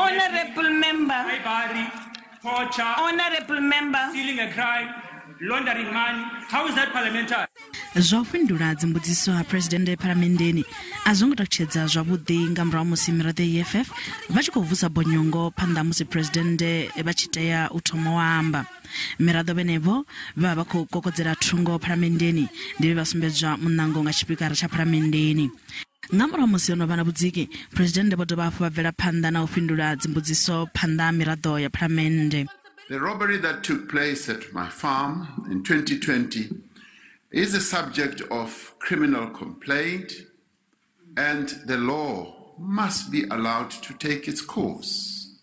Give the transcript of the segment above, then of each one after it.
Honorable member. Bribery, torture, Honorable member. Stealing a crime, laundering money. How is that parliamentary? Zwa u fhindula dzimbudziso ha phuresidennde phalamenndeni a zwo ngo takutshedza zwavhuḓi nga murahu musi miraḓo ya EFF vha tshi khou vusa bonyongo phanḓa musi phuresidennde vha tshi tea u thoma u amba. Miraḓo vhenevho vha vha khou kokodzela thungo phalamenndeni ndi vhe vha sumbedzwa muṋango nga tshipikara tsha phalamenndeni. Nga murahu musi ho no vha na vhudziki, phuresidennde vho dovha hafhu vha bvela phanḓa na u fhindula dzimbudziso phanḓa ha miraḓo ya phalamennde. The robbery that took place at my farm in 2020 is a subject of criminal complaint, and the law must be allowed to take its course.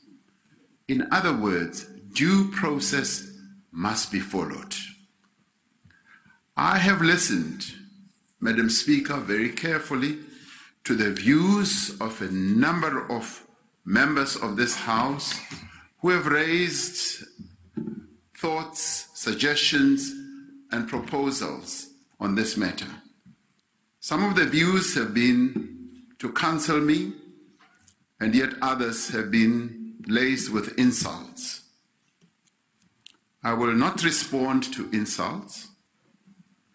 In other words, due process must be followed. I have listened, Madam Speaker, very carefully to the views of a number of members of this House who have raised thoughts, suggestions, and proposals on this matter. Some of the views have been to counsel me, and yet others have been laced with insults. I will not respond to insults.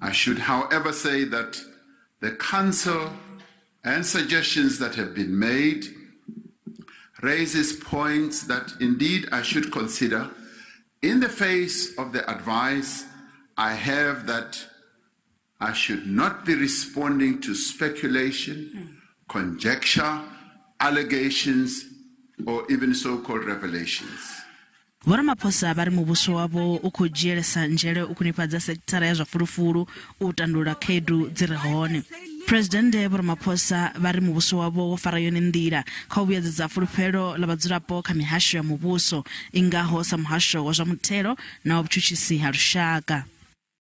I should, however, say that the counsel and suggestions that have been made raises points that indeed I should consider in the face of the advice I have that I should not be responding to speculation, conjecture, allegations, or even so-called revelations. Vho Ramaphosa vha ri muvhuso wavho u khou dzhielesa nzhele u khwinifhadza sekithara ya zwa fulufulu u tandulula khaedu dzi re hone. Phuresidennde Vho Ramaphosa vha ri muvhuso wavho wo fara yone nḓila kha u vhuyedzedza fulufhelo ḽa vhadzulapo kha mihasho ya muvhuso i ngaho sa muhasho wa zwa muthelo na wa vhutshutshisi ha lushaka.